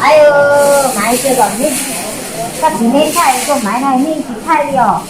Ai, Maiv, koj tsis neb thaij, koj Maiv na, neb tsis thaij li os.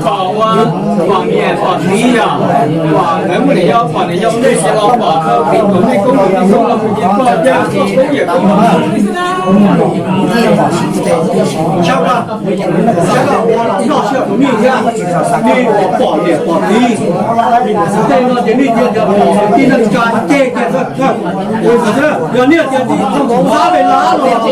Pom ua, pom niam pom txiv yog, pom lawv muaj niam yau, pom niam yau, nej cia los pom khawv pim tus nej koob tus nej koob los mus cia pog cia koob yawm koob. Sab laj, sab laj ua los noj sij hawm tus nej thiab, nej pom niam pom txiv. Tej no ces nej cia pom tib neeg tsa ceg kiag. Yog nej tias tsis tau mus xab ve lab los,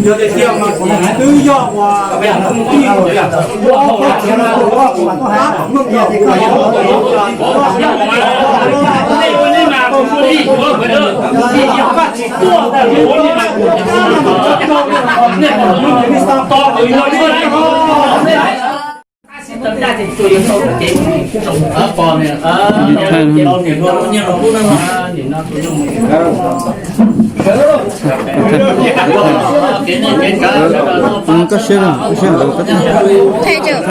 Yog tias twb yog uas Koj siab, koj siab,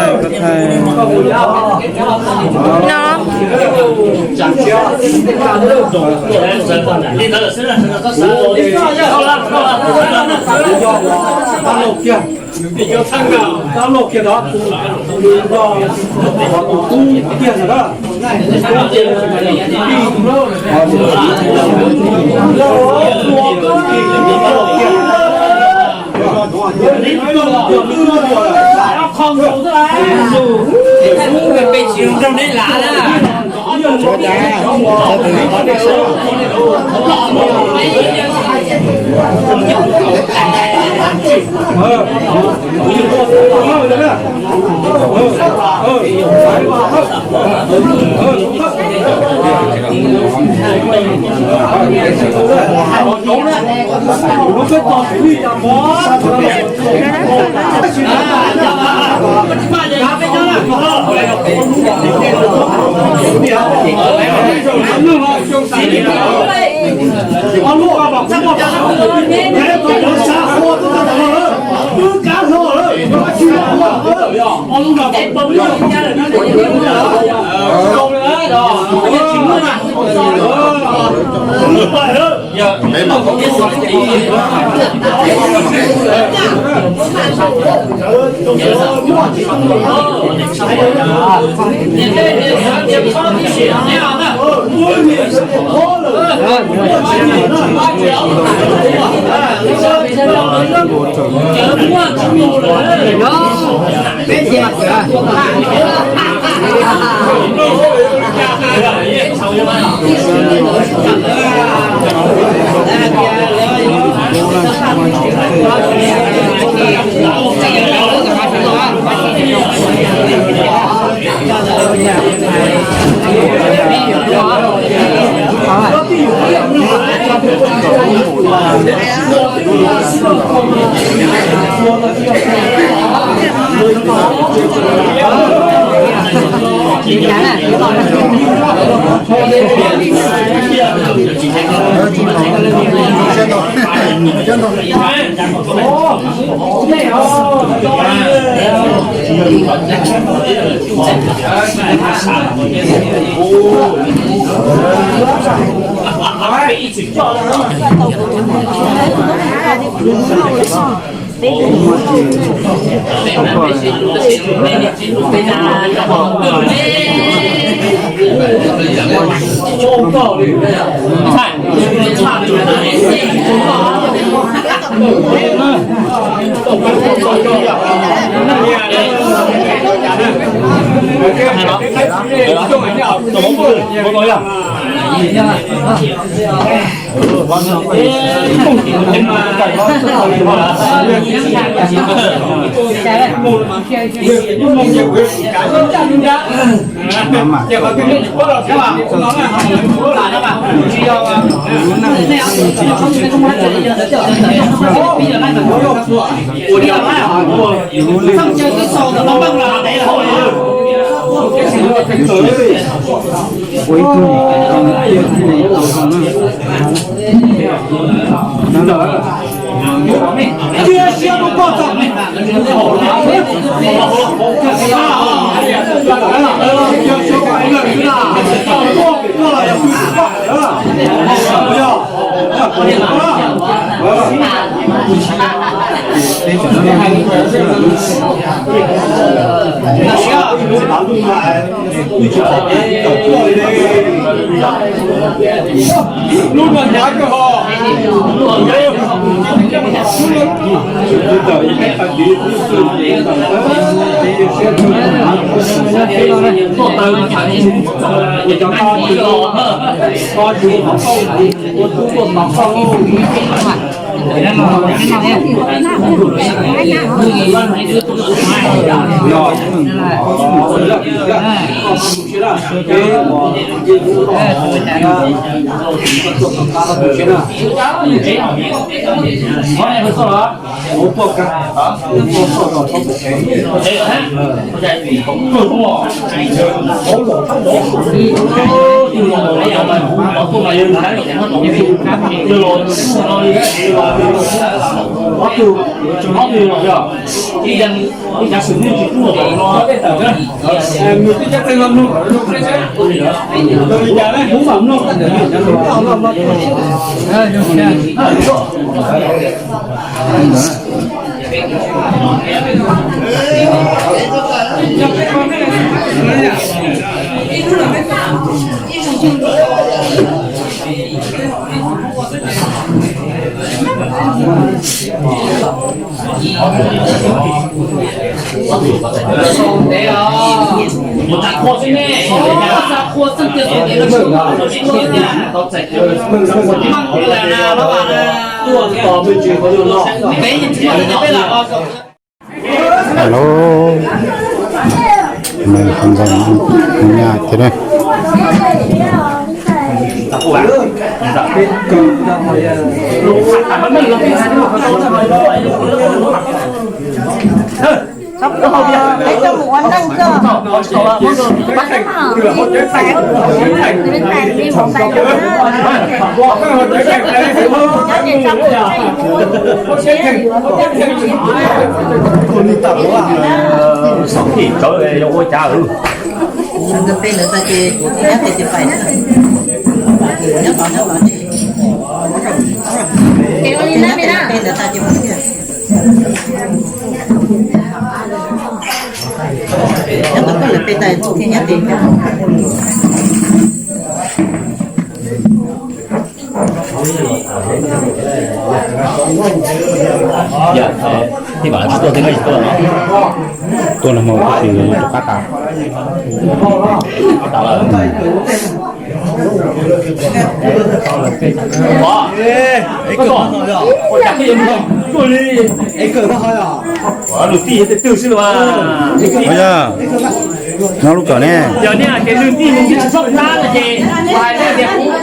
koj thaij, koj thaij. No. Tab loj kiag ntawd, tus, tus tub tiag ntawd na. Alo, nws hais ntxoog nyaj thiab ne. Peb coj mus ua neej koj. Xov tim tsawv yuav ua cas? Peb lawv tas ces kuv thiaj nyob tes tis pais na. Nyob tod nyob tod ces, peb lawv tas ces kuv thiaj, nyob tod koj lawv peb tas kuv thiaj nyob tes. Thiab vam tsis tuaj thiab, koj tsis tuaj no. Tuaj no mas kuv tsis rov qab tas. Lub tij twg xwb los? Nyob lub kawm ne. Yog nej ces nws tij mus tsis txhob plab no ces hais tias kuv,